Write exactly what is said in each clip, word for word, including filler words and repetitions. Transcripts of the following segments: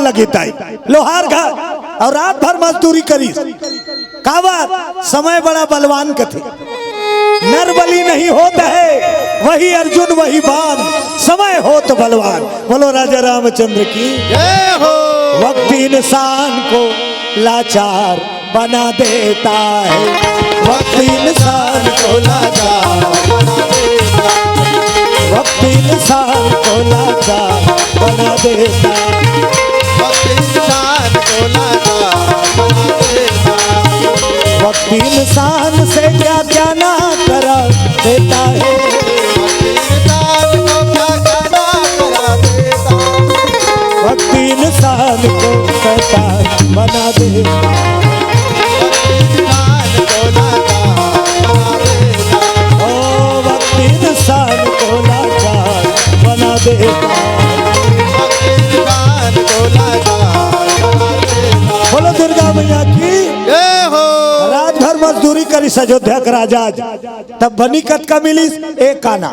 लगे ताई, लोहार घर, अउ रात भर मजदूरी करिस। काबर? समय बड़ा बलवान कथे, नर बलि नहीं होत है, वही अर्जुन वही बाण, समय होत बलवान। बोलो राजा रामचंद्र की। जय हो। वक्त इंसान को लाचार बना देता है, वक्त इंसान को लाचार, वक्त इंसान को लाचार बना देता है। वक्त इंसान को लाचार बना देता है। वक्त इंसान से क्या क्या ना करा देता है। वक्त इंसान को क्या क्या ना करा देता है। वक्त इंसान को शैतान बना देता है। वक्त इंसान को लाचार बना देता है। ओ वक्त इंसान को लाचार बना देता है। वक्त इंसान को लाचार बना देता है। बोलो दुर्गा मैया की। जय हो। रात भर मजदूरी करिस अयोध्या के राजा, तब बनी कतका मिलिस? एक आना।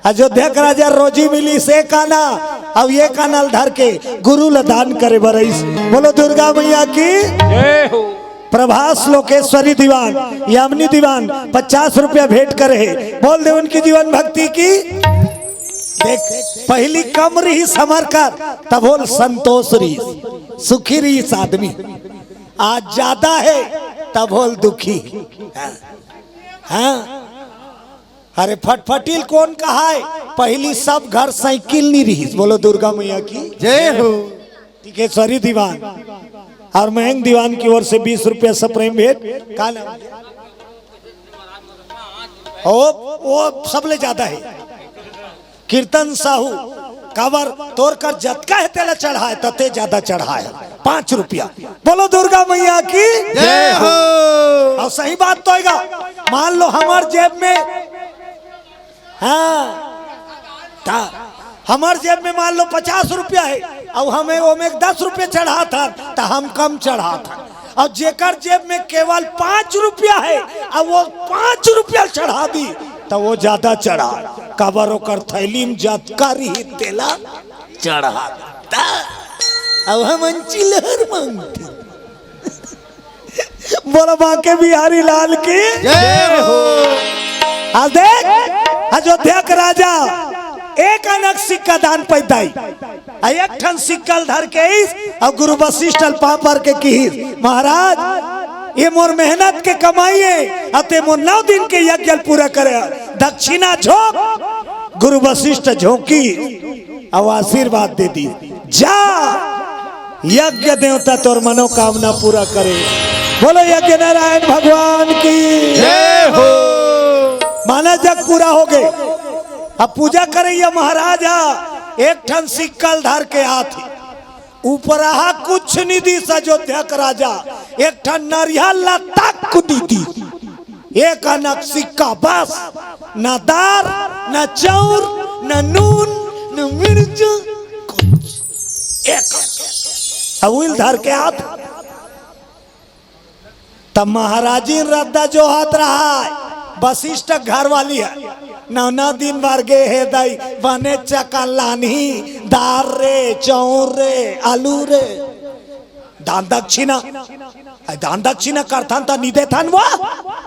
अयोध्या के राजा रोजी मिलिस एक आना, अउ एक आना ल धर के गुरु ल दान करे बर आइस। बोलो दुर्गा मैया की। जय हो। प्रभास लोकेश्वरी दीवान, यामिनी दीवान पचास रुपया भेंट करे हे। बोल दे उनकी जीवन भक्ति की। देख, पहली कम रहिस हमर कर, तब होल संतोष रहिस, सुखी रहिस आदमी। आज ज्यादा हे, तब होल दुखी। हाँ, हाँ। अरे फटफटील कोन कहाय? पहली सब घर साइकिल नी रहिस। बोलो दुर्गा मैया की। जय हो। टिकेश्वरी दीवान अउ मयंक दीवान की ओर से बीस रुपया सप्रेम भेंट। का नाम? ओ, ओ सबले ज्यादा हे कीर्तन साहू। काबर? तोर कर जतका हे तेला चढ़ाय, तते ज्यादा चढ़ाय, पाँच रुपया। बोलो दुर्गा मैया की। जय हो। अउ सही बात तो होएगा। मान लो हमर जेब में, हाँ, त हमर जेब में मान लो पचास रुपया हे, अउ हमें ओमे दस रुपया चढ़ात हन, त हम कम चढ़ात हन। अउ जेकर जेब में केवल पाँच रुपया हे, अउ ओ पाँच रुपया चढ़ा दिस, त ओ ज्यादा चढ़ा। काबर? ओकर थैली में जतका रही तेला चढ़ा। त अउ हमन चिल्लर मांगथन। बोलो बांके बिहारी लाल की। जय हो। आज देख, अयोध्या के राजा एक आना के सिक्का दान पाइस दाई, अउ एक ठन सिक्का ल धर के आइस अउ गुरु वशिष्ठ ल पाँव पर के किहिस, महाराज, ये मोर मेहनत के कमाई हे, अउ तें मोर नौ दिन के यज्ञ ल पूरा करे। दक्षिणा झोंक। गुरु वशिष्ठ झोंकिस अउ आशीर्वाद दे दिस, जा, यज्ञ देवता तोर मनोकामना पूरा करे। बोलो यज्ञ नारायण भगवान की। जय हो। माना जग पूरा होगे। अब पूजा करइया महाराज ह एक ठन सिक्का ल धर के आत हे। उपराहा कुछ नी दिस अयोध्या के राजा, एक ठन नरियर ल तक दी दिस। एक आना के सिक्का बस, न दार, न चाउर, न नून, न मिर्च, कुछ। एक आना। अउ उही ल धर के आत। तब महाराजिन रद्दा जोहत रहय, वशिष्ठ के घरवाली ह, नौ नौ दिन बर गे हे दाई, बने चकन लानही, दार रे, चाउर रे, आलू रे। दान दक्षिणा, अइ दान दक्षिणा करथन त नी देथन वो,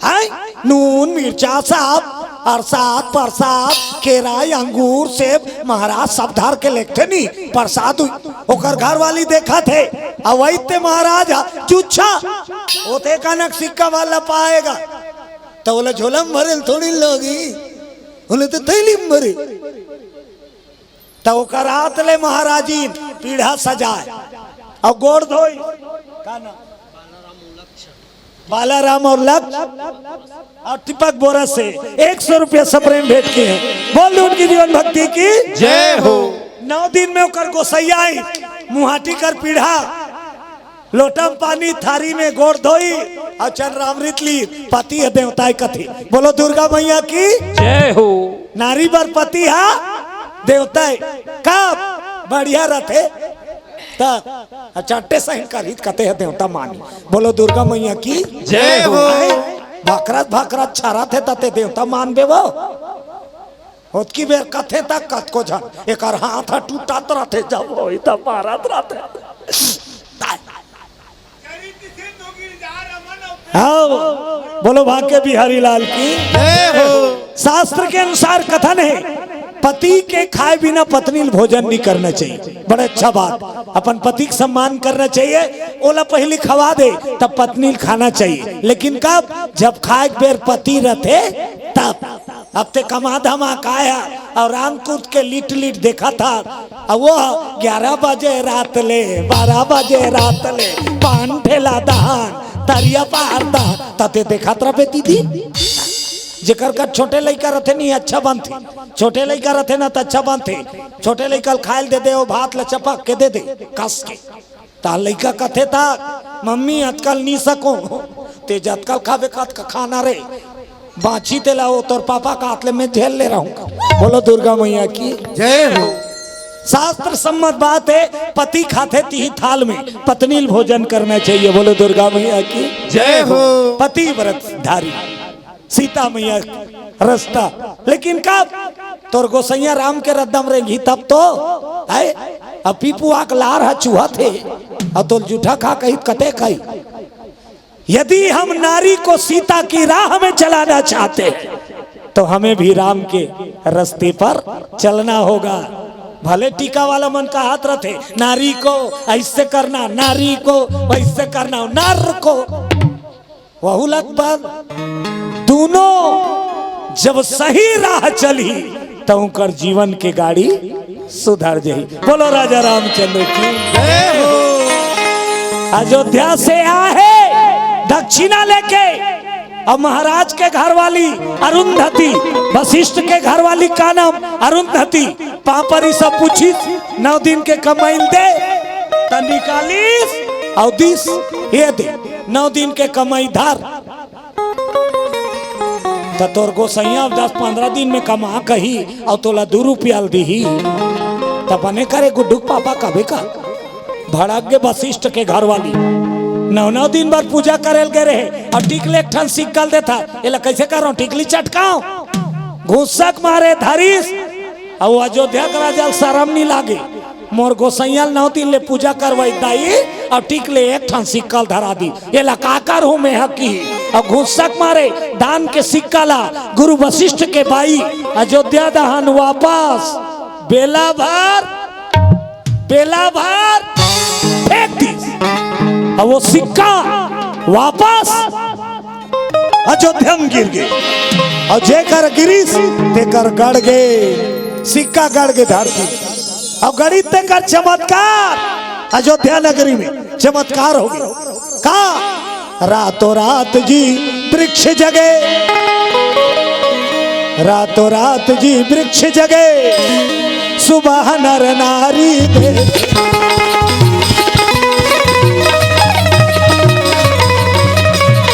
हैं? नून, मिर्चा सब, अरसाद, परसाद, केरा, अंगूर, सेब, महाराज सब धर के लेगथे नी, परसाद हुई। ओकर घरवाली देखत हे, अवइते महाराज ह, चुच्छा, ओते कनक सिक्का वाला पाएगा, त ओला झोला म भरे ल थोड़ी लगही, ओला त थैली म भरे। त ओकर आत ले महाराजिन पीढ़ा सजाय अउ गोड़ धोई। का नाम? बालाराम अउ लक्ष्य अउ दीपक बोरा से एक सौ रुपया सप्रेम भेंट किहे। बोल दे उनकी जीवन भक्ति की। जय हो। नौ दिन में ओकर गोसइया आई, मुहाटी कर पीढ़ा, लोटा म पानी, थारी में गोड़ धोई अउ चरणामृत ली। पति ह देवता ए कथे। बोलो दुर्गा मैया की। जय हो। नारी बर पति ह देवता ए। कब बढ़िया रथे त चट्टे सहिन करही कथे ह देवता मानी। बोलो दुर्गा मैया की। जय हो। भाखरत भाखरत छरत हे तते देवता मानबे वो। ओतकी बेर कथे तक कतको झन एकर हाथ ह टूटत रथे, जब होई तब मारत रथे। आओ, बोलो भाग्य बिहारी लाल की। जय हो। शास्त्र के अनुसार कथन है, पति के खाए बिना पत्नी ल भोजन नहीं करना चाहिए। बड़ा अच्छा बात, अपन पति के सम्मान करना चाहिए। ओला पहले खवा दे, तब पत्नी ल खाना चाहिए। लेकिन कब? जब खाए के बेर पति रथे, तब। अब ते कमा धमा का है, और रामकूट के लिट लिट देखा था, और वो ग्यारह बजे रात ले, बारह बजे रात ले, पान ठेला दहान, तरिया पार दहान, तते देखत रहे दीदी। जेकर कर छोटे लइका रथे नहीं अच्छा बनथे, छोटे लइका रथे ना त अच्छा बनथे। छोटे लइका ल खाए ल दे दे, वो भात ल चपक के दे दे, कस के। त लइका कथे त, "मम्मी, अतकल नी सको।" ते जतकल खाबे कतका खाना रे, बाँची तेला वो तोर पापा का हाथ ले मैं झेल ले रहूं। बोलो दुर्गा मैया की। जय हो। शास्त्र सम्मत बात है, पति खाथे तिही थाल में पत्नी ल भोजन करना चाहिए। बोलो दुर्गा मैया की। जय हो। पतिव्रत धारी सीता मैया रस्ता। लेकिन कब तोर गोसैया राम के रद्दम रेंगी तब तो है। अब पीपुआ के लार ह चुहत हे, अब तोल जूठा खा कही कते कही। यदि हम नारी को सीता की राह में चलाना चाहते हैं, तो हमें भी राम के रास्ते पर चलना होगा। भले टीका वाला मन का हाथ रथे, नारी को ऐसे करना, नारी को वैसे करना, नर को वहू लग पर दोनों जब सही राह चली, तो उनकर जीवन के गाड़ी सुधर जाई। बोलो राजा रामचंद्र की। जय हो। अयोध्या से आए दक्षिणा लेके, अब महाराज के घर वाली अरुंधति, वशिष्ठ के घर वाली का नाम अरुंधति, पापरी सब पूछिस, "नौ दिन के कमाई दे।" त निकालिस अउ दिस, "ये दे, नौ दिन के कमाई धर।" त तोर गोसैया दस पंद्रह दिन में कमा कही, अउ तोला दू रुपया ल दिही, त बने करे गुड्डू के पापा कबे का। भड़क गे वशिष्ठ के घर वाली। नौ नौ दिन बाद पूजा करे ल गे रहे, अउ टिकले एक ठन सिक्का ल देथा, एला कैसे करो, टिकली चटकाओ। घुसक मारे धरिस, अउ अयोध्या के राजा ल शरम नी लागे, मोर गोसैया ल नौ दिन ले पूजा करवाई दाई, अउ टिकले एक ठन सिक्का ल धरा दी, एला का करहूं मैं ह की। अउ घुसक मारे दान के सिक्का ला गुरु वशिष्ठ के बाई अयोध्या दहन वापस बेला भर, बेला भर फेंक दिस। अब वो सिक्का वापस अयोध्या में गिर गे। अउ जेकर गिरिस, तेकर गड़ गे, सिक्का गड़ गे धरती। अउ गड़ी तेकर चमत्कार, अयोध्या नगरी में चमत्कार हो गे। का? रातों रात जी वृक्ष जगे, रातों रात जी वृक्ष जगे, सुबह नर नारी दे।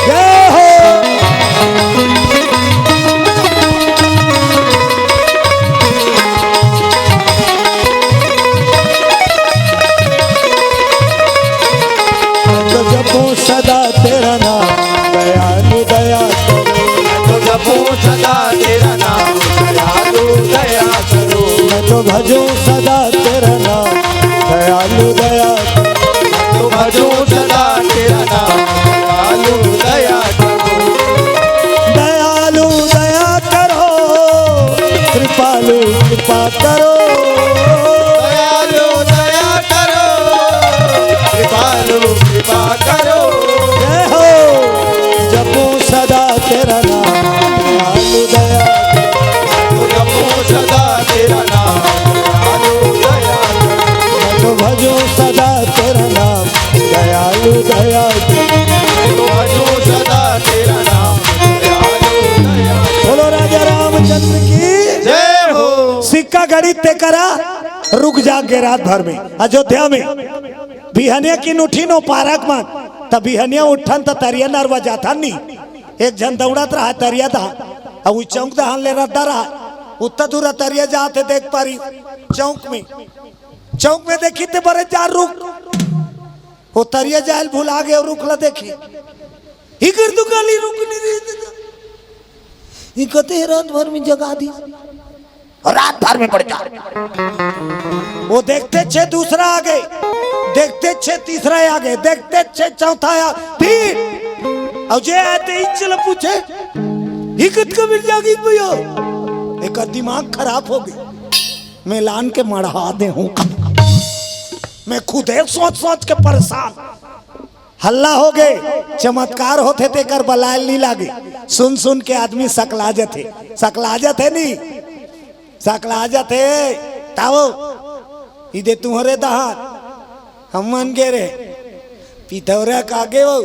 जय हो। तो जपो सदा तेरा नाम, दयालु दया करो। मैं तो जपो सदा तेरा नाम, दयालु दया करो। मैं तो भजो सदा तेरा नाम, दयालु दया करो। मैं तो भजो सदा तेरा नाम, दयालु दया करो। दयालु दया करो, कृपालु कृपा करो। दयालु दया करो, कृपालु कृपा करो। जय हो। जपो सदा तेरा नाम, दयालु दया। जपो सदा तेरा नाम, दयालु दया। मैं तो भजो सदा तेरा नाम, दयालु दया। मैं तो भजो सदा तेरा नाम, दयालु दया। बोलो राजा रामचंद्र की। जय हो। सिक्का गड़ी ते करा, रुक जा गे रात भर में। अयोध्या में बिहनिया किन उठिन ओ पारक मन, त बिहनिया उठन त तरिया नरवा जाथन नी। एक झन दौड़त रहा तरिया दहा, अउ उ चौक दहान ले रद्दा रहा, उत्ता दूर तरिया जात हे देख पारी चौक में। चौक में देखी ते बड़े जा रुख, ओ तरिया जायल भुला गे, रुख ला देखी। इकर तो काली रुख नहीं रही। ई कते रात भर में जगा दी। रात भर में पड़ जा। वो देखते छे दूसरा आगे, देखते छे तीसरा आगे, देखते छे चौथा आ, फिर और जे आते ही चल पूछे, "ही कतका बेर जागी भैया?" एक दिमाग खराब हो गई। मैं लान के मढ़ा दे हूँ। मैं खुदे सोच सोच के परेशान। हल्ला हो गए। चमत्कार होथे तेकर बलायल नहीं लागे। सुन सुन के आदमी सकला जथे, सकला जथे नहीं, सकला जथे। तावो इदे तुहरे दहान हमन गे रे पिथौरा कागे वो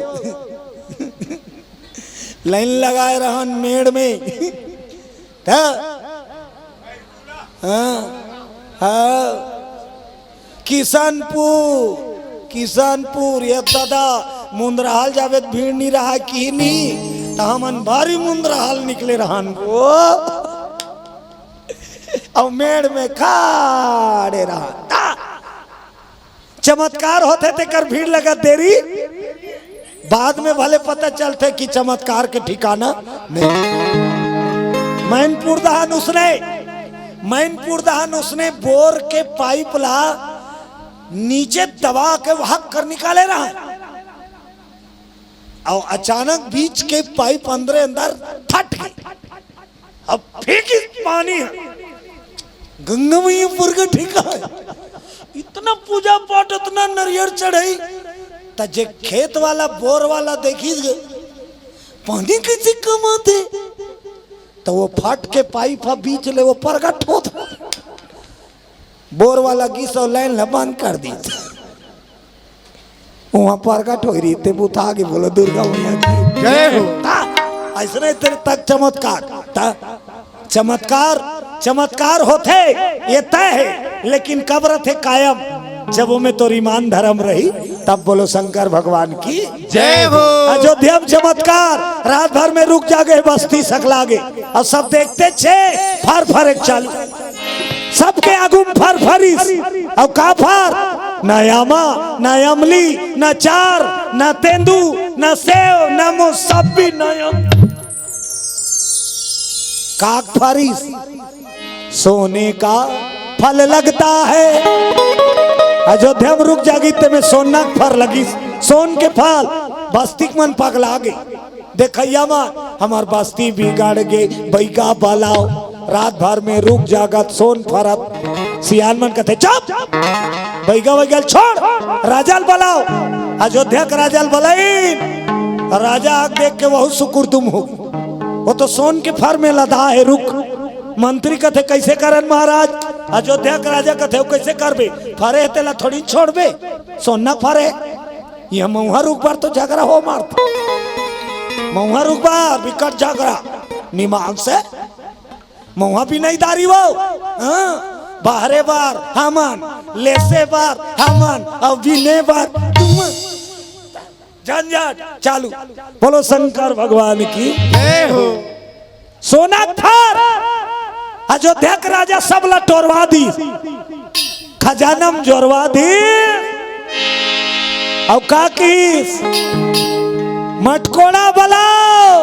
लाइन लगाए रहन मेड़ में। त हाँ, हाँ। किशनपुर, किशनपुर, ये दादा, मुंद्रहाल जावे त भीड़ नहीं रहा कि नहीं, त हमन भारी मुंद्रहाल निकले रहन वो। अब मेड़ में खाड़े रहा। ता चमत्कार होथे तेकर भीड़ लगत देरी। बाद में भले पता चलथे कि चमत्कार के ठिकाना नहीं। मैनपुर दहन उसने, मैनपुर दहन उसने बोर के पाइप ला नीचे दबा के वहां कर निकाले रहा, और अचानक बीच के पाइप अंदरे अंदर फट गई। अब फेंकी पानी है। गंगा मैया प्रगट ही का है। इतना पूजा पाठ, इतना नरियर चढ़ाई, त जे खेत वाला, बोर वाला देखी गए, पानी कैसे कमाथे? त वो फट के पाइप ह बीच ले वो प्रगट होत। बोर वाला गिस और लाइन ला बंद कर दी। वहां प्रगट हो रही ते बुता के बोलो दुर्गा मैया की जय हो। ता, ऐसने तेरे तक चमत्कार। ता, चमत्कार, चमत्कार होथे, ये तय है, लेकिन कब रथे कायम? जब वो में तोर ईमान धर्म रही, तब बोलो शंकर भगवान की जय हो। अयोध्या में चमत्कार, रात भर में रुक जागे, बस्ती सकलागे, और सब देखते छे फर फर एक चालू। सबके आगू में फर फरिस, अउ का फर? ना आमा, ना अमली, ना चार, ना तेंदू, ना सेव, ना मौसम्बी, ना आम। काक फरिस, सोने का फल लगता है। अयोध्या में रुक जागी ते में सोना के फर लगिस, सोन के फल। बस्ती के मन पगला गे। देखइया मन, हमर बस्ती बिगड़ गे, बइगा बलाओ, रात भर में रुक जागत, सोन फरत। सियान मन कथे, "चुप! बइगा वइगा ल छोड़, राजा ल बलाओ।" अयोध्या के राजा ल बलाइन, राजा आके देख के वहू सुकुरदुम हो गे। वो तो सोन के फर में लदा हे रुख। मंत्री कथे, "कइसे करन महाराज?" अयोध्या के राजा कथे, "वो कइसे करबे? फरे हे तेला थोड़ी छोड़बे, सोना फरे।" ये मउहा रुख बर तो झगड़ा हो मारत। मउहा रुख बर बिकट झगड़ा। निमान से मउहा भी नहीं दारी वो। हाँ, बाहरे बार हमन, लेसे बार हमन, अउ बिने बार तुमन। झंझट चालू। बोलो शंकर भगवान की जय हो। सोना थार अयोध्या के राजा सब ला टोरवा दी, खजानम जोरवा दी। अउ का किस? मटकोड़ा बलाओ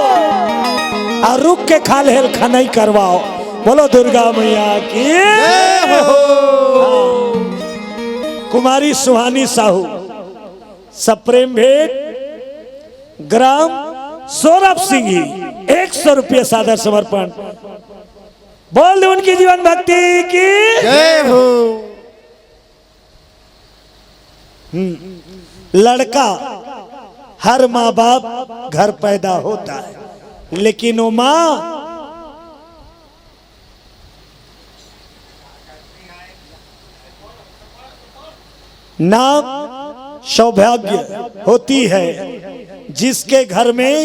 अउ रुख के खाल्हे ल खनई करवाओ। बोलो दुर्गा मैया की जय हो। कुमारी सुहानी साहू, सप्रेम भेंट, ग्राम सौरभ सिंह ही, एक सौ रुपये सादर समर्पण। बोल दे उनकी जीवन भक्ति की जय हो। हम्म। लड़का हर माँ बाप घर पैदा होता है, लेकिन वो माँ नाम सौभाग्य होती है जिसके घर में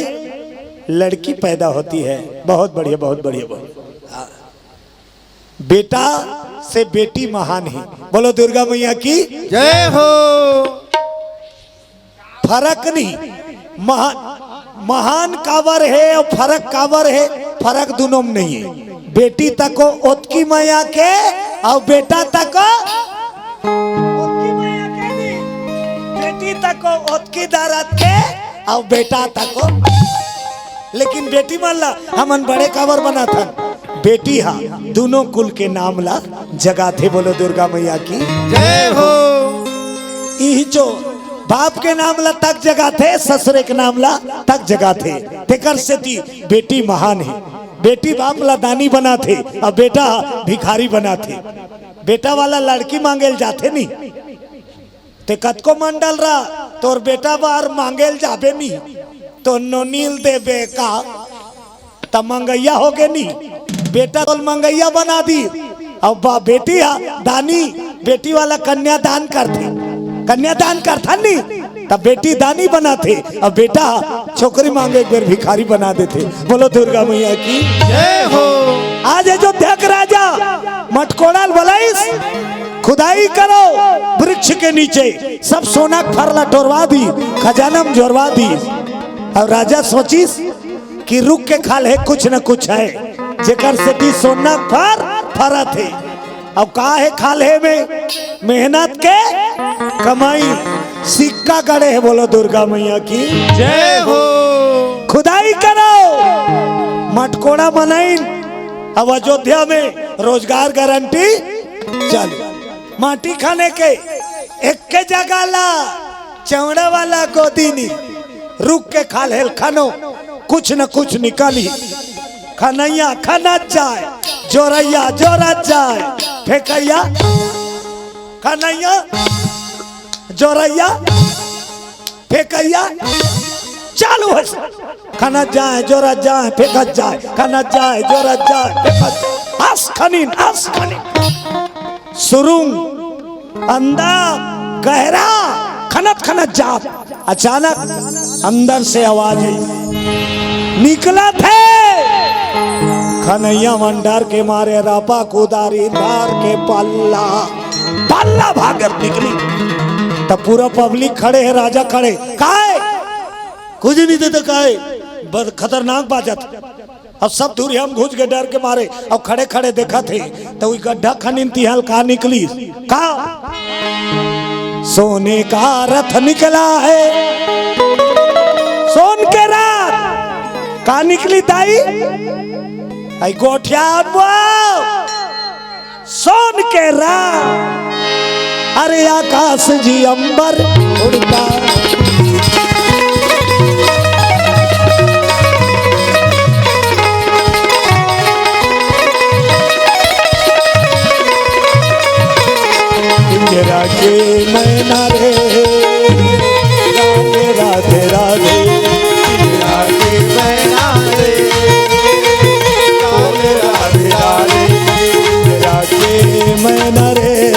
लड़की पैदा होती है। बहुत बढ़िया, बहुत बढ़िया, बहुत। हाँ। बेटा से बेटी महान ही। बोलो दुर्गा मैया की जय हो। फरक नहीं, महान, महान काबर हे अउ फरक काबर हे? फरक दुनों में नहीं हे। बेटी तको ओतकी मया के अउ बेटा तको ओतकी मया के नहीं। बेटी तको ओतकी दरद के अउ बेटा तको। लेकिन बेटी मन ला हमन बड़े काबर बनाथन? बेटी हा दूनों कुल के नाम ला जगाथे। बोलो दुर्गा मैया की जय हो। इही जो बाप के नाम ला तक जगाथे, ससुरे के नाम ला तक जगाथे। तेकर सेती बेटी महान हे। बेटी बाप ला दानी बनाथे, अउ बेटा भिखारी बनाथे। बेटा वाला लड़की मांगे ल जाथे नी, ते कतको मन डलरा, तोर बेटा बर मांगे ल जाबे नी, तो नोनी ल देबे का, त मंगइया होगे नी। बेटा तोल मंगइया बना दी। अब बा-, बेटी हा दानी, बेटी वाला कन्यादान करथे, कन्यादान करथन नी, त बेटी दानी बनाथे, अउ बेटा छोकरी मांगे एक बेर भिखारी बना देथे। बोलो दुर्गा मैया की जय हो। आज अयोध्या के राजा मटकोड़ा ल बलाइस, खुदाई करो वृक्ष के नीचे, सब सोना के फर ला टोरवा दी, खजाना में जोरवा दी। अउ राजा सोचिस कि रुख के खाल्हे कुछ न कुछ हे, जेकर सेती सोना के फर फरत हे। अउ का हे खाल्हे में? मेहनत के कमाई, सिक्का गड़े हे। बोलो दुर्गा मैया की जय हो। खुदाई करो, मटकोड़ा बनाइन, अब अयोध्या में रोजगार गारंटी चालू। माटी खने के एक्के जगह ला, चौड़ा वाला गोदी नी, रुख के खाल्हे ल खनो, कुछ न कुछ निकलही। खनइया खनत जाय, जोरइया जोरत जाय, फेंकइया, खनइया, जोरइया, फेंकइया, चालू हे। खनत जाय, जोरत जाय, फेंकत जाय, खनत जाय, जोरत जाय, फेंकत जाय। अस खनिन, अस खनिन। सुरुंग, अंदर, गहरा, खनत खनत जात। अचानक अंदर से आवाज आई, निकलत हे। खनइया मन डर के मारे रापा कुदारी धार के पल्ला, पल्ला भागत निकली। तब पूरा पब्लिक खड़े हे, राजा खड़े, काय? कुछ नहीं देते काय, बड़ खतरनाक बाजत। अब सब दूरिहा म घुस गे डर के मारे, अब खड़े खड़े देखत हे, त उही गड्ढा खनिन तिहां ल का निकली? का? सोने का रथ निकला है, सोन के रथ। का निकली दाई? आई गोठिया बो। सोन के रथ, अरे आकाश जी अंबर उड़ता। इंदिरा के मैना रे, राधे राधे राधे। इंदिरा के मैना रे, राधे राधे राधे। इंदिरा के मैना रे,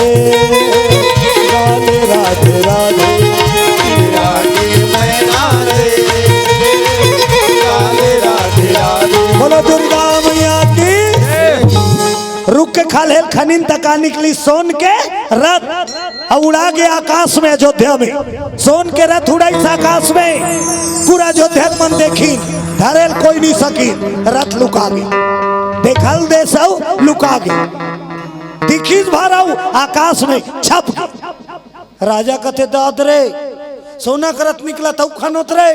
राधे राधे राधे। इंदिरा के मैना रे, राधे राधे राधे। बोलो दुर्गा मैया की। रुख के खाल्हे ल खनिन त का निकली? सोन के रथ। अउ उड़ा गे आकाश में अयोध्या में। सोन के रथ उड़ाइस आकाश में। पूरा अयोध्या के मन देखिन, धरे ल कोई नहीं सकिन, रथ लुका गे। देखल देस अउ लुका गे। दिखिस भर अउ आकाश में छप गे। राजा कथे, दाद रे, सोना के रथ निकलत हे, अउ खनोत रे,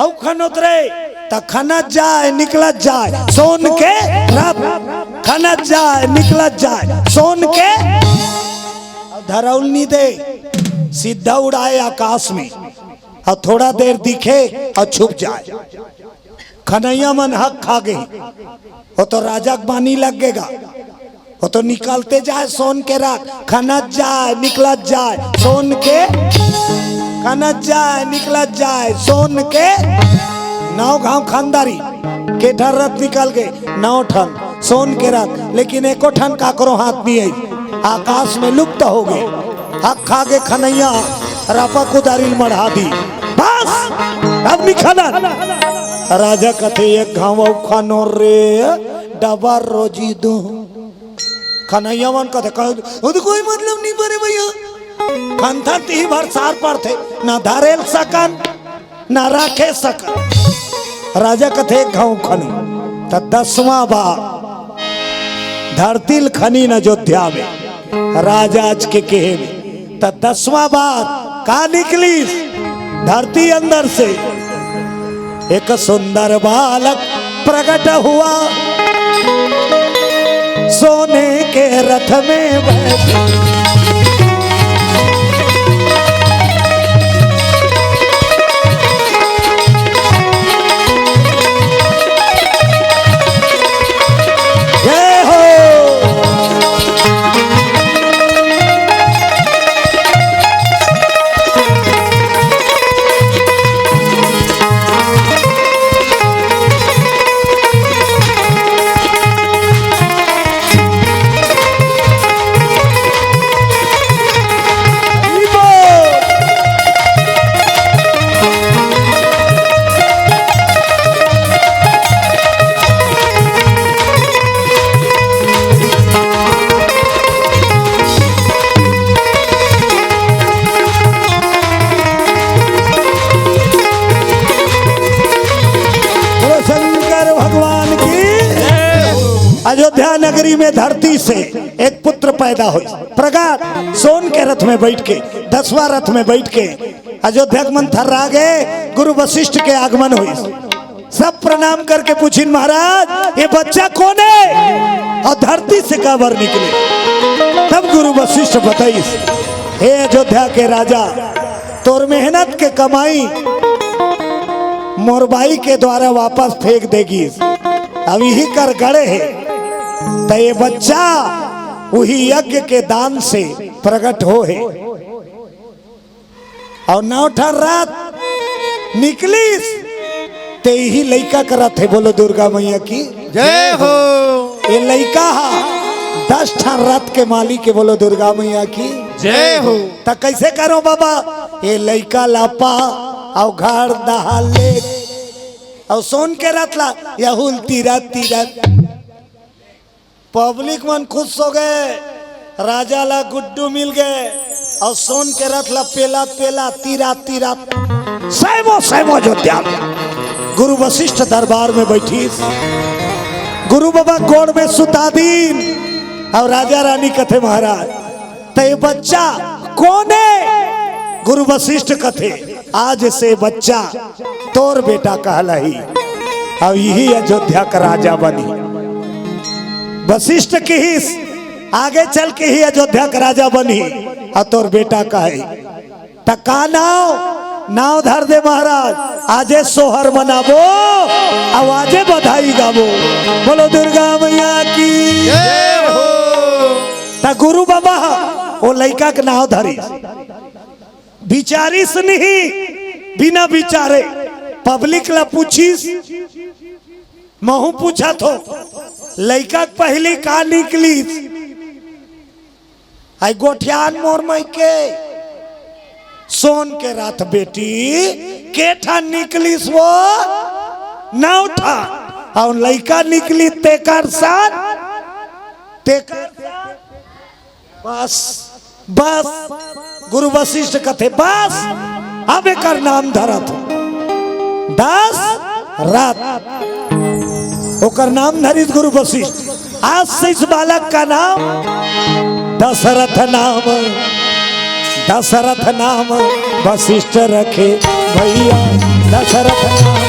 अउ खनोत रे, त खनत जाय, निकलत जाय, सोन के रथ, खनत जाय, निकलत जाय, सोन के। अउ धरउल नी दे, सीधा उड़ाय आकाश में, अउ थोड़ा देर दिखे अउ छुप जाय। खनइया मन हक खा गे, ओ तो राजा के बानी लग गे गा। ओ तो निकलते जाय सोन के रथ, खनत जाय, निकलत जाय, सोन के, खनत जाय, निकलत जाय, सोन के। नौ घांव खंदारी, के ठन रथ निकल गे, नौ ठन सोन के रथ, लेकिन एको ठन काकरो हाथ नहीं आई, आकाश में लुप्त हो गे। हक खा गे खनइया, रापा कुदारी ल मढ़ा दी। बस, अब निकलन। राजा कथे, एक घांव अउ खनो रे, डबर रोजी दू। खनइया मन कथे, कह, "ओ तो कोई मतलब नहीं परे भैया।" खनथन तिही भर सार पड़थे, ना धरेल सकन, ना राखे सकन। राजा कथे, "एक घांव खनो।" त दसवां बार धरती ल खनिन अयोध्या में, राजा आज के केहे में। त दसवां बार का निकलिस धरती अंदर से? एक सुंदर बालक प्रकट हुआ, सोने के रथ में बैठ। जय हो। बोलो शंकर भगवान की। अयोध्या नगरी में धरती से एक पुत्र पैदा होइस, प्रगट, सोन के रथ में बैठ के, दसवाँ रथ में बैठ के अयोध्या के मन थर्रा गे, गुरु वशिष्ठ के आगमन होइस। सब प्रणाम करके पूछिन, महाराज, ये बच्चा कोन हे अउ धरती से काबर निकले? तब गुरु वशिष्ठ बताइस, हे अयोध्या के राजा, तोर मेहनत के कमाई मोर बाई के द्वारा वापस फेंक दे गिस। अब इही कर गड़े हे, त ये बच्चा उही यज्ञ के दान से प्रगट हो हे। अउ नौ ठन रथ निकलिस, ते इही लइका के रथ हे। बोलो दुर्गा मैया की। जय हो। ये लइका हा दस ठन रथ के मालिक हे। बोलो दुर्गा मैया की। जय हो। त कइसे करों बाबा? ये लइका ला पा, अउ घर डहर ले, अउ सोन के रथ ला यहू ल तीरत तीरत। पब्लिक मन खुश हो गे, राजा ला गुड्डू मिल गे, अउ सोन के रथ ला पेलत पेलत, तीरत तीरत, सैमो सैमो अयोध्या गुरु वशिष्ठ दरबार में बैठिस। गुरु बाबा गोड़ में सुता दिन, अउ राजा रानी कथे, महाराज, त ये बच्चा कोन हे? गुरु वशिष्ठ कथे, आज से बच्चा तोर बेटा कहलाही, अउ इही अयोध्या का राजा बनही। वशिष्ठ किहिस, आगे चल के इही अयोध्या का राजा बनही, अउ तोर बेटा कहे। त का नाव? नाव धर दे महाराज, आजे सोहर मनाबो, अउ आजे बधाई गाबो। बोलो दुर्गा मैया की। जय हो। त गुरु बाबा ह ओ लइका के नाव धरिस। बिचारिस नहीं, बिना बिचारे पब्लिक ला पूछिस, महूं पूछत हों, लइका के पहिली का निकलिस? आई गोठियान मोर मइके, सोन के रथ बेटी, के ठन निकलिस वो? नौ ठन। अउ लइका निकलिस तेकर साथ, तेकर साथ। बस, बस, गुरु वशिष्ठ कथे, बस, अब एकर नाम धरत हों दशरथ। ओकर नाम धरिस गुरु वशिष्ठ। आज से इस बालक का नाम दशरथ नाम, दशरथ नाम वशिष्ठ रखे भैया, दशरथ नाम।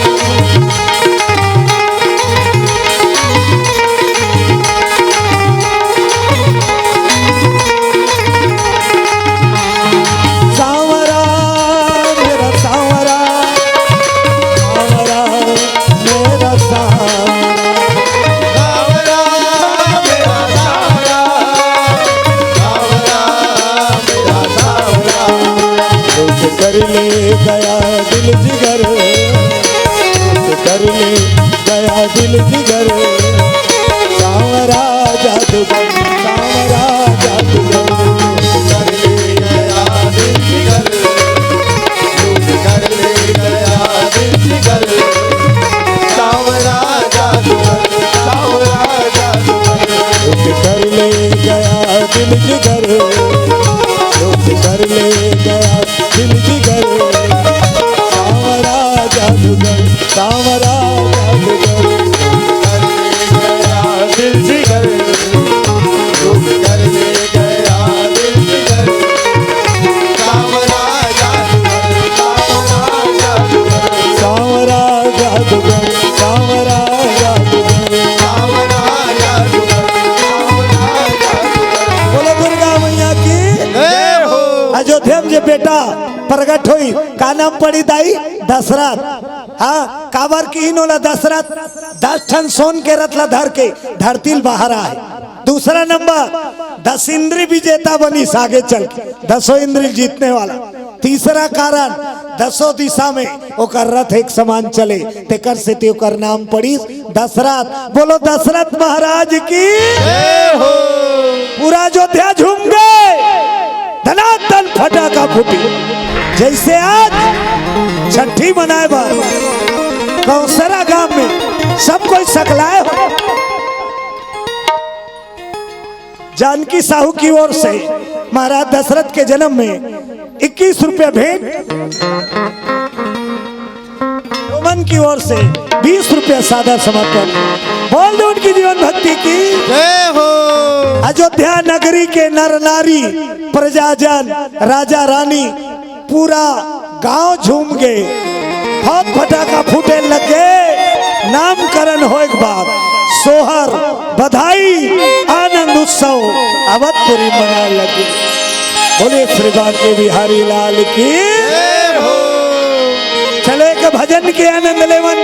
सांवरा, मेरा सांवरा, सांवरा, मेरा सांवरा। सांवरा, मेरा सांवरा, सांवरा, मेरा सांवरा। कुछ कर ले गया दिल जिगर, कुछ कर ले गया दिल जिगर, सांवरा जादूगर, सांवरा जादूगर। कर ले गया दिल जिगर, कर ले गया दिल जिगर, सांवरा जादूगर, सांवरा जादूगर। कर ले गया दिल जिगर, कर ले गया दिल जिगर, सांवरा जादूगर, सांवरा जादूगर। कर ले गया दिल जिगर, कर ले गया दिल जिगर, सांवरा जादूगर, सांवरा जादूगर। सांवरा जादूगर, सांवरा जादूगर, सांवरा जादूगर, सांवरा बेटा प्रगट होई। का नाम पड़ी दाई? दशरथ। हाँ, काबर किहिन ओला दशरथ? दस ठन सोन के रथ ला धर के धरती ल बाहर आए। दूसरा नंबर, दस इंद्री विजेता बनिस आगे चल के, दसों इंद्री जीतने वाला। तीसरा कारण, दसों दिशा में ओकर रथ एक समान चले, तेकर सेती ओकर नाम पड़िस दशरथ। बोलो दशरथ महाराज की। जय हो। पूरा अयोध्या झूम गए, धनाधन फटाका फूटी। जैसे आज छठी मनाए बर कौशरा गांव में सब कोई सकलाए हो। जानकी साहू की ओर से महाराज दशरथ के जन्म में इक्कीस रुपया भेंट, डोमन की ओर से बीस रुपया सादर समर्पण। बोल दो उनकी जीवन भक्ति की। जय हो। अयोध्या नगरी के नर नारी, प्रजाजन, राजा रानी, पूरा गांव झूम गे, फौत फटाका फूटे लगे, नामकरण होए के बाद सोहर, बधाई, आनंद उत्सव अवधपुरी मनाए लगे। बोले श्री बांके बिहारी लाल की। जय हो। चले के भजन के आनंद लेवन,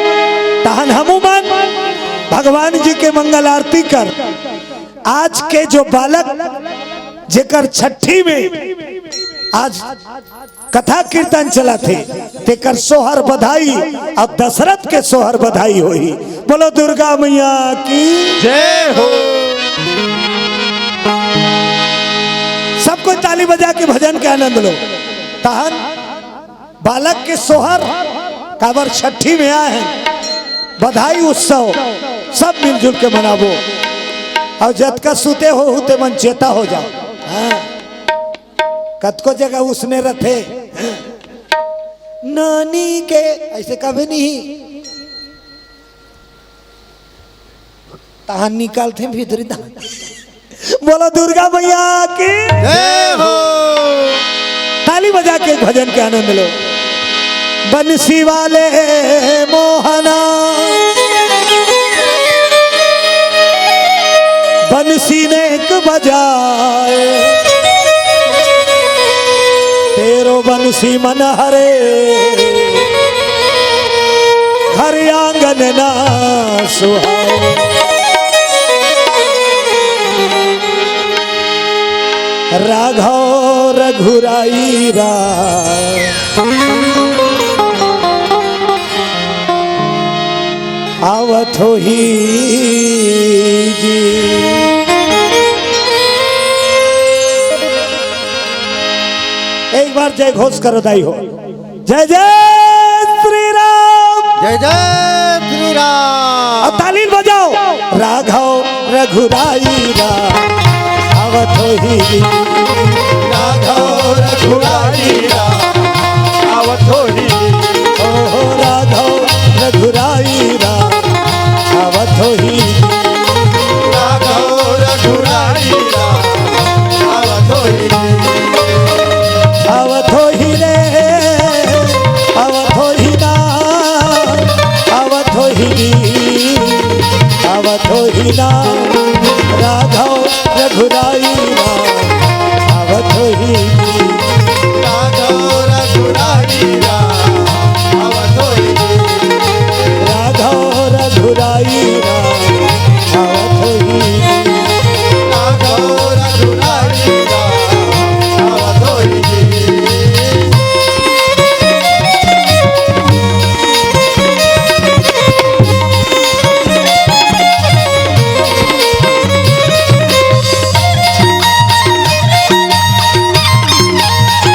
तहन हमू मन भगवान जी के मंगल आरती कर। आज के जो बालक जेकर छठी में आज कथा कीर्तन चलत हे, तेकर सोहर बधाई, अब दशरथ के सोहर बधाई होही। बोलो दुर्गा मैया की। जय हो। सब कोई ताली बजा के भजन के आनंद लो। तहन बालक के सोहर काबर छठी में आए हैं, बधाई उत्सव सब मिलजुल के मनाबो। और जतका सुते हो, हुते मन चेता हो जाओ। हाँ। कतको जगह उसने रथे। नानी के ऐसे कभी नहीं। तहां निकालथे भीतरी तहां। बोलो दुर्गा मैया की। जय हो। ताली बजा के भजन के आनंद लो। बंसी वाले मोहना, बंसी नेक बजाए, तेरो बंसी मन हरे, घर आंगन ना सुहाए। राघव रघुराई राम आवत होही जी। एक बार जय घोष करो दाई हो। जय जय श्री राम। जय जय श्री राम। अब ताली बजाओ। राघव रघुराई राम आवत होही। राघव रघुराई राम आवत होही। ओ राघव रघुराई राम आवत होही। राघव रघुराई राम आवत होही। आवत होही रे, आवत होही ना, आवत होही, आवत होही ना, राघव रघुराई ना, आवत होही। राघव रघुराई ना, आवत होही। राघव रघुराई ना, आवत होही। राघव रघुराई ना, आवत होही।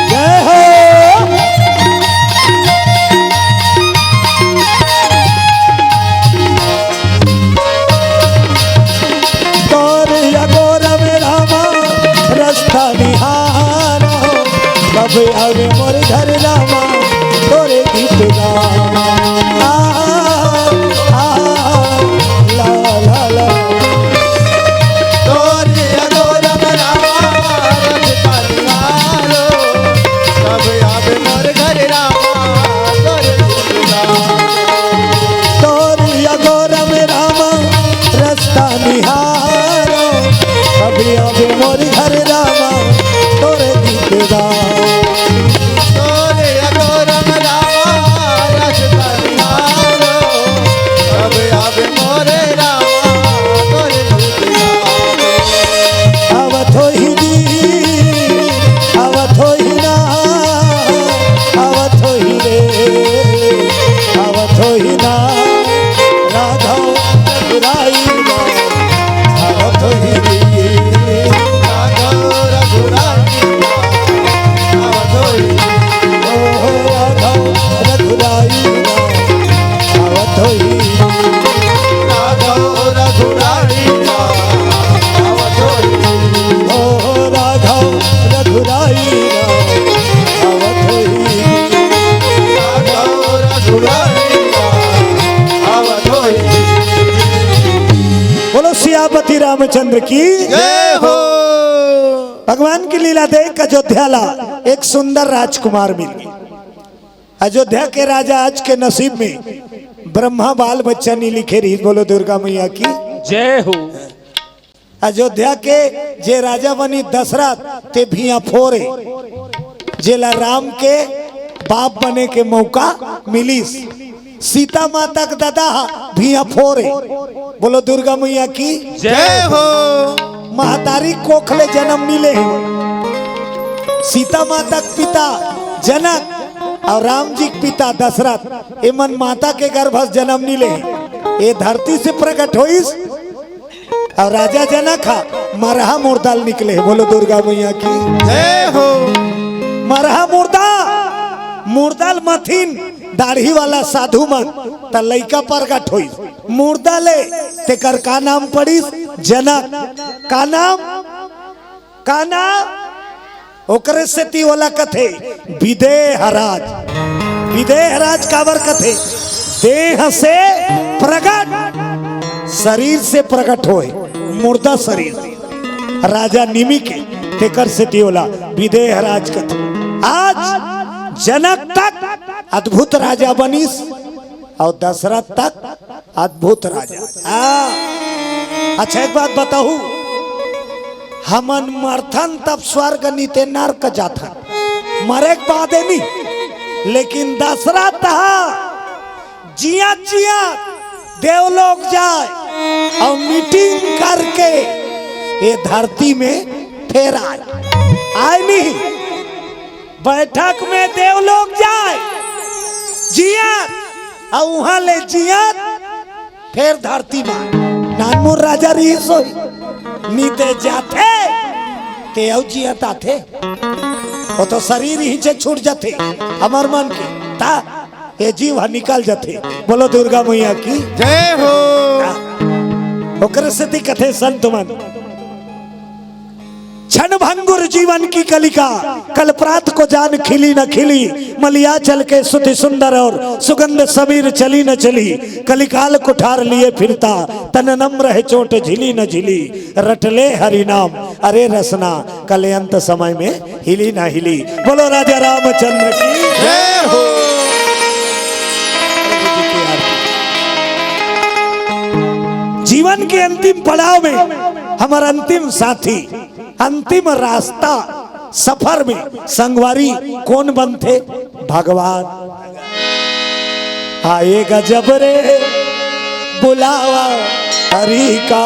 जय हो। तोर अगोर में रामा रस्ता निहारो, कब आवे मोर घर रामा, तोरे गीत गावा। आ, आ, ला, ला, ला। तोरे अगोर में रामा रस्ता निहारो, कब आवे मोर घर रामा, तोरे गीत गावा। तोर अगोर में रामा रस्ता निहारो, कब आवे मोर घर रामा, तोरे गीत गावा। रामचंद्र की जय हो। भगवान की लीला देख अयोध्या ला एक सुंदर राजकुमार मिल गया। अयोध्या के राजा आज के नसीब में ब्रह्मा बाल बच्चा नहीं लिखे रही। बोलो दुर्गा मैया की जय हो। अयोध्या के जे राजा बनी दशरथ, ते भिया फोरे, जेला राम के बाप बने के मौका मिलिस। सीता माता के ददा हा भिया फोरे। बोलो दुर्गा मैया की जय हो। महतारी कोख ले जन्म नी ले। सीता माता के पिता जनक और राम जी के पिता दशरथ, एमन माता के गर्भ से जन्म नी ले। ये धरती से प्रकट होइस और राजा जनक हा मरहा मुर्दा ले निकले। बोलो दुर्गा मैया की जय हो। मरहा मुर्दा, मुर्दा ले मथिन दाढ़ी वाला साधु मन, त लइका प्रकट होइस। मुर्दा ले तेकर का नाम पड़िस? जनक। का नाम? का नाम? ओकरे सेती ओला कथे विदेह राज। विदेह राज काबर कथे? देह से प्रगट, शरीर से प्रगट होए, मुर्दा शरीर। राजा निमि के, तेकर सेती ओला विदेह राज कथे। आज जनक तक अद्भुत राजा बनिस और दशरथ तक अद्भुत राजा। हाँ। अच्छा, एक बात बताहू, हमन मरथन तब स्वर्ग नी ते नरक जाथन, मरे के बादे नी। लेकिन दशरथ हा जिया जिया देवलोक जाए और मीटिंग करके ये धरती में फेर आए। आए नी, बैठक में देवलोक जाए जिया, और वहां ले जिया फेर धरती मार। नानमुन राजा रहिस होही, नी ते जाथे, ते अउ जियत आथे। वो तो शरीर ही से छूट जाथे, हमर मन के, ता ये जीव ह निकल जाथे। बोलो दुर्गा मैया की जय हो। ओकरे सेती कथे संत मन, क्षण भंगुर जीवन की कलिका, कल प्रात को जान खिली न खिली, मलिया चल के सुधि सुंदर और सुगंध समीर चली न चली, कलिकाल कुठार लिए फिरता, तन नम्र है चोट झिली न झिली, रटले हरि नाम अरे रसना, कल अंत समय में हिली न हिली। बोलो राजा रामचंद्र की जय हो। जीवन के अंतिम पड़ाव में हमर अंतिम साथी, अंतिम रास्ता, सफर में संगवारी कोन बनथे? भगवान। आएगा जब रे बुलावा हरि का,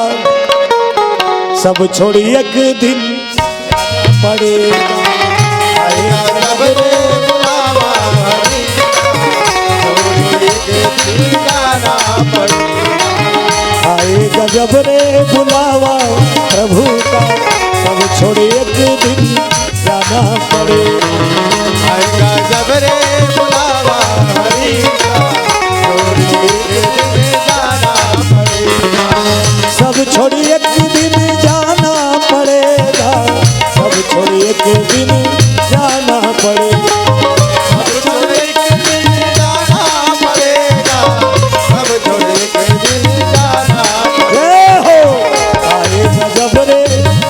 सब छोड़ी एक दिन पड़ेगा। आएगा जब रे बुलावा हरि का, छोड़ी एक दिन जाना पड़ेगा। आएगा जब रे बुलावा प्रभु का, सब छोड़ी एक दिन जाना पड़ेगा। आएगा जब रे बुलावा हरि का, छोड़ी एक दिन जाना पड़ेगा। सब छोड़ी एक दिन जाना पड़ेगा, सब छोड़ी एक दिन जाना पड़ेगा। सब छोड़ी एक दिन जाना पड़ेगा, सब छोड़ी एक दिन जाना पड़ेगा। जय हो। आएगा जब रे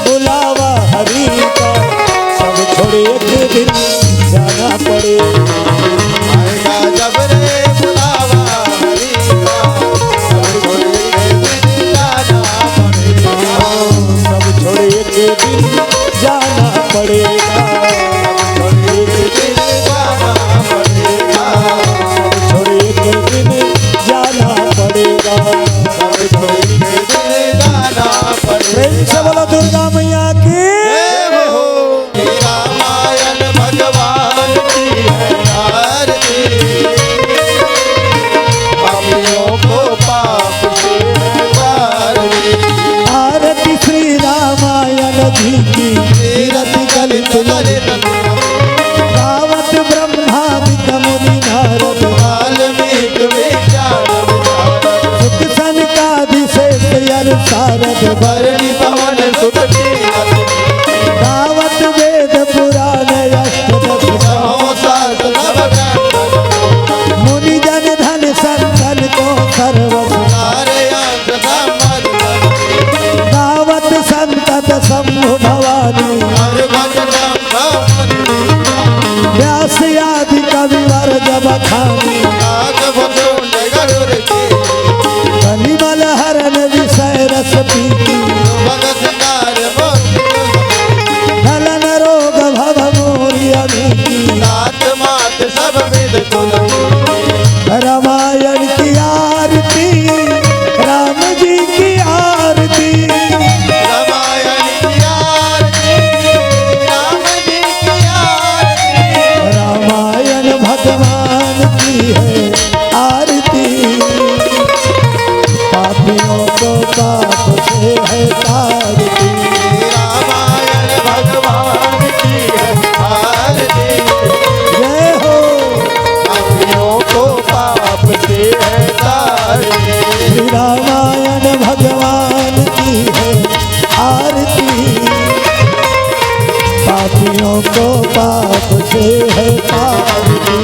बुलावा हरि का, सब छोड़ी एक दिन जाना पड़ेगा। आएगा जब रे बुलावा हरि का, सब छोड़ी एक दिन जाना पड़ेगा। सब छोड़ी एक दिन जाना पड़ेगा। सब छोड़ी एक दिन जाना पड़ेगा। सब छोड़ी एक दिन जाना पड़ेगा। सब छोड़ी एक दिन जाना पड़ेगा। प्रेम से बोलो दुर्गा मैया की जय हो। रामायण भगवान की है आरती, पापियों को पाप से है तारती। आरती श्री रामायण जी की, तीरथ गलित ललित गावत ब्रह्मादिक मुनि नारद। वाल्मीकि विज्ञान विशारद। सुख सनकादि शेष यरु सारद। धरणी पवन सुत तीरथ। गावत वेद पुराण अष्टदश। कहो सास सब कंठ। मुनि जन धन संतन को सर्वस। सारे अंग संबंध। गावत भवानी। हर भजन भवानी। व्यास आदि कविवर जब खानी। नाद मुकुंद गरुड़ के। कलिमल हरन विषय रस पीती। सुभग सिंगार मोर। गलन रोग भव मोरि अमीती। नाथ मात सब विध सुन। रामायण की आरती, राम जी की आरती। रामायण की आरती, राम जी की आरती। रामायण भगवान की है आरती। पापियों को पाप से है तारती। रामायण भगवान की है आरती। जय हो। पापियों को पाप से है तारती। श्री रामायण भगवान की है आरती। पापियों को पाप से है तारती।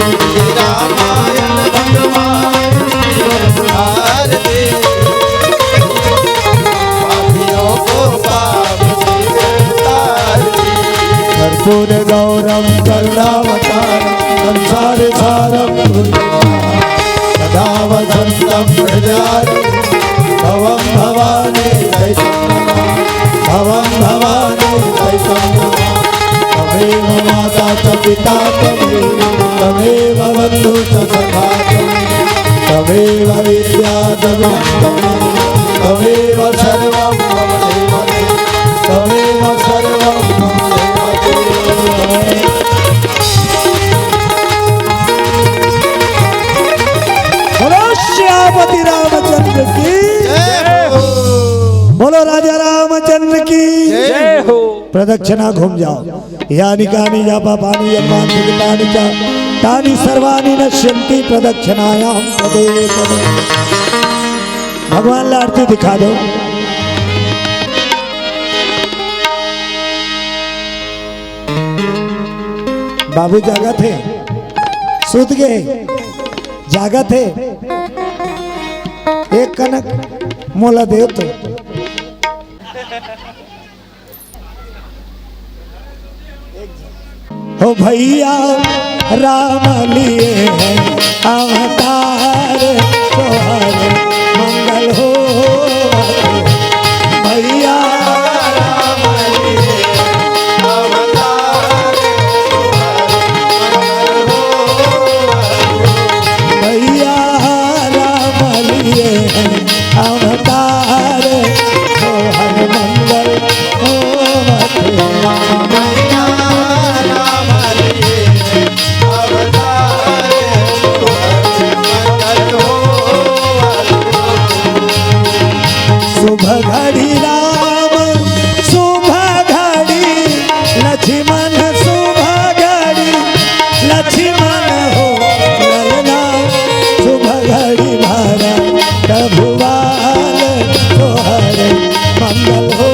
रामायण भगवान की है आरती। पापियों को पाप से है तारती। कर्पूर गौरम करुणावतारम संसार सारम। सदा वसंतम हृदयारविंदे भवम भवानी सहितं नमामि। भवम भवानी सहितं नमामि। त्वमेव माता च पिता त्वमेव, त्वमेव बंधु च सखा त्वमेव, त्वमेव विद्या द्रविणं त्वमेव, त्वमेव सर्वं मम देव देव, त्वमेव सर्वं मम देव देव। बोलो श्यामति रामचंद्र की। जय हो। बोलो राजा रामचंद्र की। जय हो। प्रदक्षिणा घूम जाओ। यानि कानि जपपानि यन्मान्तिकानि च तानि सर्वाणि नश्यन्ति प्रदक्षिणायां पदे पदे। भगवान ला आरती दिखा दो। बाबू जागत हे, सुत गे, जागत हे, एक कनक मोला देव तो। हो भैया राम लिए हैं अवतार, तोहर मंगल हो। भैया राम लिए हैं अवतार, तोहर मंगल हो। भैया राम लिए हैं अवतार, तोहर मंगल होवत हे। मैया राम लिए अवतार, तोहर मंगल होवत हे। शुभ घड़ी राम, शुभ घड़ी लक्ष्मण, शुभ घड़ी लक्ष्मण हो ललना, शुभ घड़ी भरा प्रभु बाल, तोहर मंगल हो।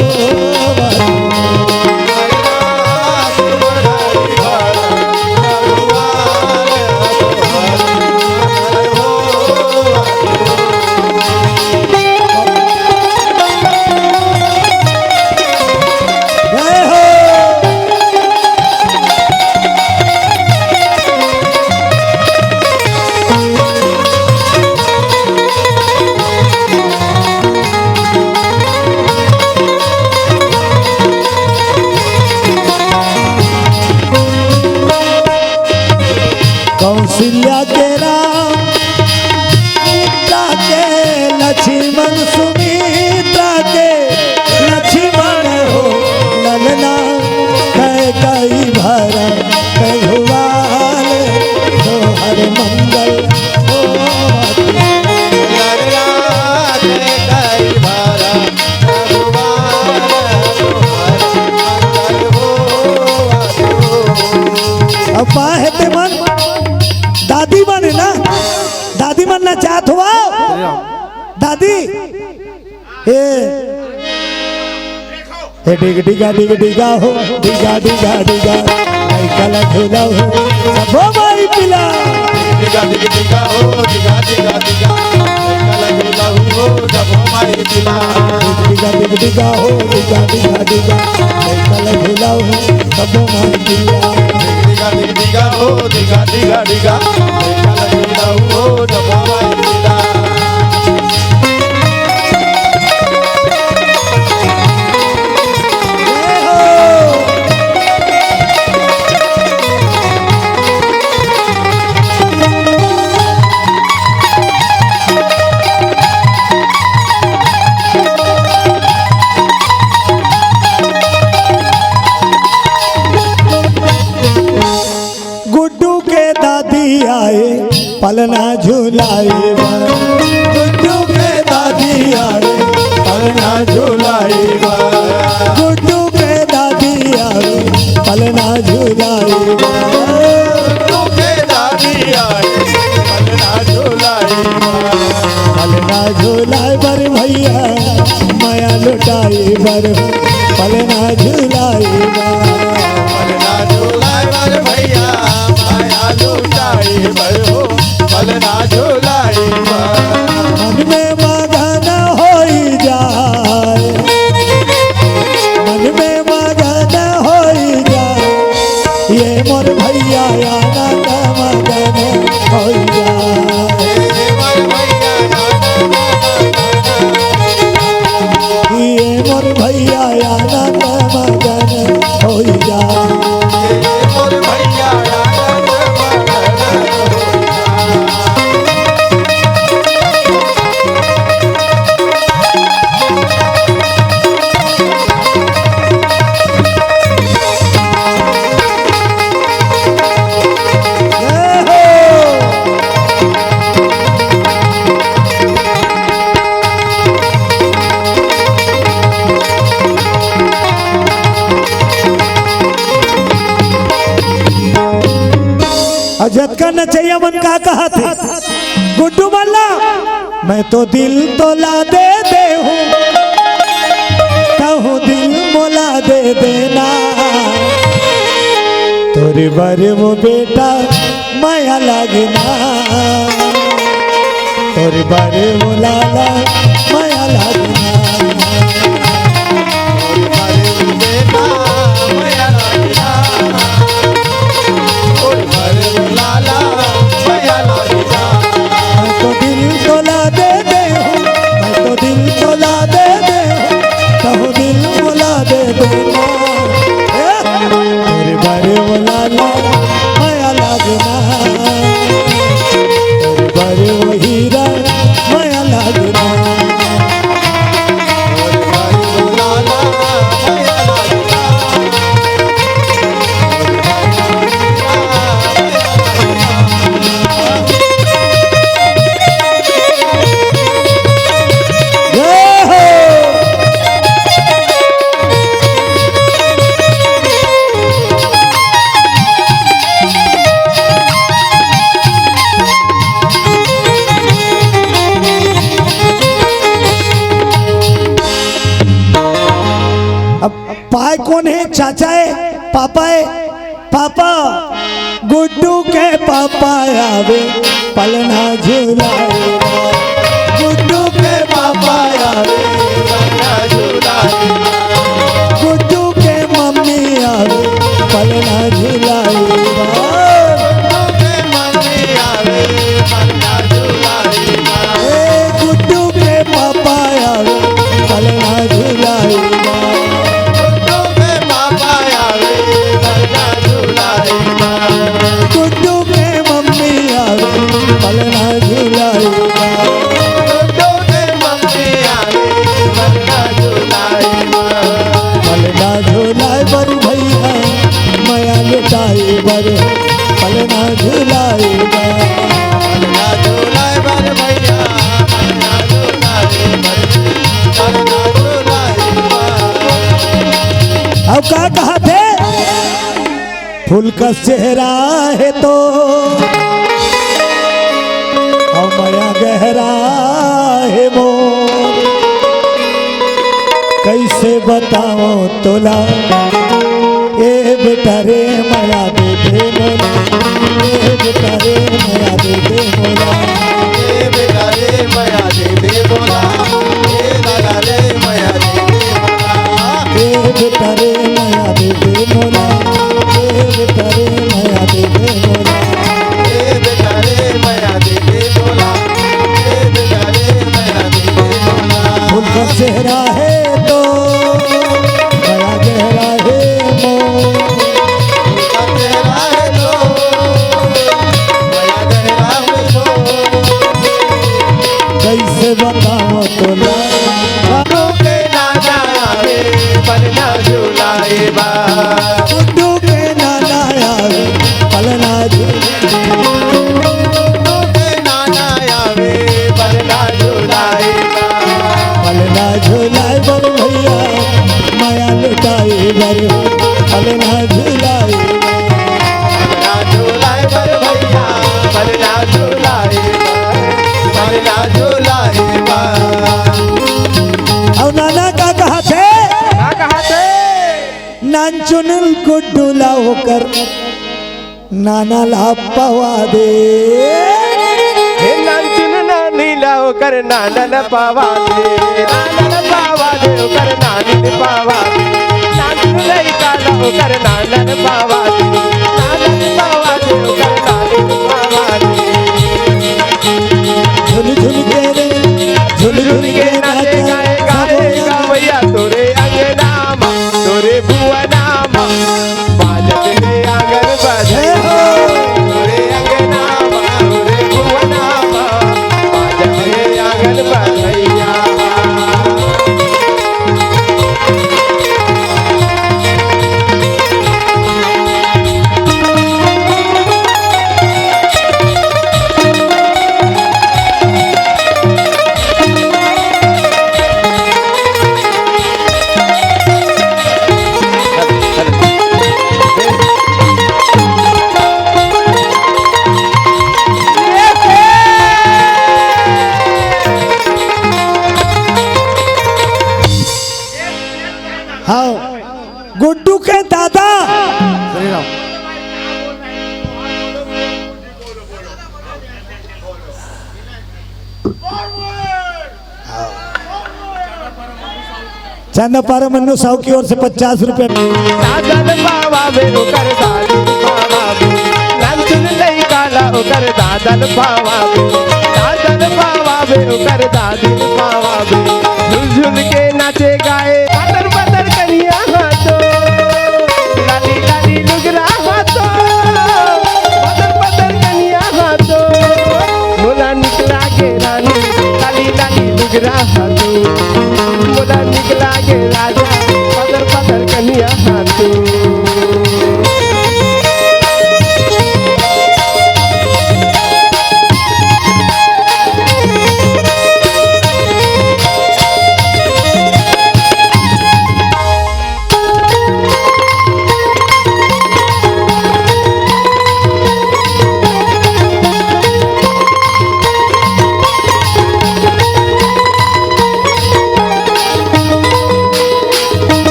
जय हो। कौशल्या के राम, सीता के लक्ष्मण, सुमित्रा के लक्ष्मण हो ललना, कैकई भरा कहुआल, तोहर मंगल हो। ललना कैकई भरा कहुआल, तोहर मंगल हो। अब बा हे ते मन, दादी मन हे ना, दादी मन नचात हुआ। दादी, ए, ए, डिग डिगा, डिग डिगा हो, डिगा, डिगा, डिगा, आई कला झूला हो, सबो माई पिला। डिगा, डिग डिगा हो, डिगा, डिगा, डिगा, आई कला झूला हो, सबो माई पिला। डिगा, डिग डिगा हो, डिगा, डिगा, डिगा, आई कला तब माई दिया। दिगा, दिगा, दिगा, ओ, दिगा, दिगा, दिगा। दिगा, दिगा, ओ, तब माई दिया। गुड्डू के दादी आए पलना झुलाए बर। गुड्डू के दादी आए पलना झुलाए बर। गुड्डू के दादी आए पलना झुलाए बर। गुड्डू के दादी आए पलना झुलाए बर। पलना झुलाए बर भैया, मया लुटाए बर। पलना झुलाए बर। पलना झुलाए बर भैया, मया लुटाए बर हो। पलना झुलाए बर। मन में मगन होई जाए, मन में मगन होई जाए, ये मोर भैया आनंद मगन होई जाए। ये मोर भैया आनंद मगन होई जाए। अउ जतका नचइया मन का कहत हे, गुड्डू मल्ला, मैं तो दिल तो ला दे दे हूँ, कहूँ दिल मोला दे देना। तोरे बर वो बेटा मया लागना, तोरे बर वो लाला मया लागना। मैं तो दिल तोला दे दे हूँ, मैं तो दिल तोला दे दे हूँ, कहूँ दिल मोला दे दे ना। ए, तोरे बारे मोला ला, मया लागना। तोरे बारे वो हीरा, मया लागना। अब पाय कोन हे? चाचा हे, पापा हे? पापा, गुड्डू के पापा आवे, पलना झुलाए। गुड्डू के पापा आवे, पलना झुलाए। गुड्डू के मम्मी आवे, पलना झुलाए। गुड्डू के मम्मी आवे, पलना झुलाए। ए, गुड्डू के पापा आवे, पलना झुलाए। गुड्डू के पापा आवे, पलना झुलाए। गुड्डू के मम्मी आवे, पलना झुलाए। गुड्डू के मम्मी आवे, पलना झुलाए। पलना झुलाए बर भैया, मया लुटाए बर, पलना झुलाए बर। पलना झुलाए बर भैया, पलना झुलाए बर, पलना झुलाए बर। अब का कहत हे? फूल कस चेहरा हे तोर, अउ मया गहरा हे मोर। कइसे बतावंव तोला, ए बेटा रे, मया दे दे मोला। ए बेटा रे, मया दे दे मोला। ए बेटा रे, मया दे दे मोला। ए दादा रे, मया दे दे मोला। ए बेटा रे, मया दे दे गुड्डू के नाना आवे, पलना झूला। गुड्डू के नाना आवे, पलना झूलाए बर। पलना झूलाए बर भैया, मया लुटाए बर। पलना झूलाए बर। पलना झूलाए बर भैया, पलना झूलाए बर। पलना झूलाए बर। अउ नाना का कहाथे? का कहाथे? नानचुन गुड्डू ला ओकर नाना ला पवा दे। हे नानचुन नानी ला ओकर नाना ला पवा दे। नाना ला पवा दे, ओकर नानी ला पवा दे। नानचुन लइका ला ओकर नाना ला पवा दे। नाना ला पवा दे, ओकर नानी ला पवा दे। झुल झुल के रे, झुल झुल के नाचे गाए गाए गावैया तोरे अंगना मा, तोरे भुवना मा, बाजत हे आंगन बधैया। तोरे अंगना मा, तोरे भुवना मा, बाजत हे आंगन बधैया। हाँ, गुड्डू के दादा। श्री राम। चंदा पारा मन्नू साहू की ओर से पचास रुपए। दादल पावा बे ओकर दादी पावा बे, नानचुन लइका ला ओकर दादल पावा बे, दादल पावा बे ओकर दादी पावा बे। झुल झुल के नाचे गाए, पतर पतर कनिया हाथो, लाली लाली लुगरा हाथो, पतर पतर कनिया हाथो। मोला निक लागे रानी, लाली लाली लुगरा हाथो। मोला निक लागे राजा, पतर पतर कनिया हाथो।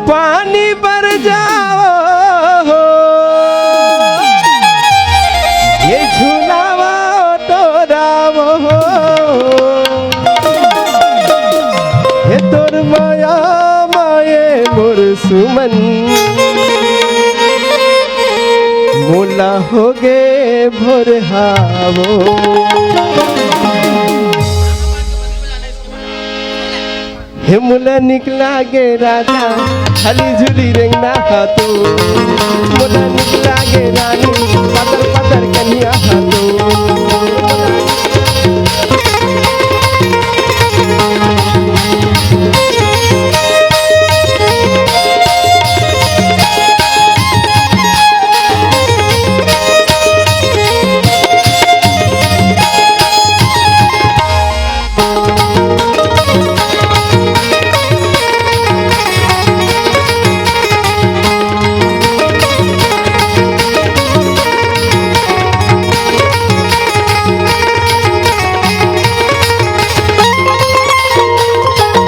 पानी बर जाओ हो, ये झुलावा टोरावो हो, हे तोर माया माये मोर सुमन, मोला होगे भोरहावो। हे मोला निक लागे राजा, हली झुली रेंगना हाथो। मोला निक लागे रानी, पतर पतर कनिया हाथो।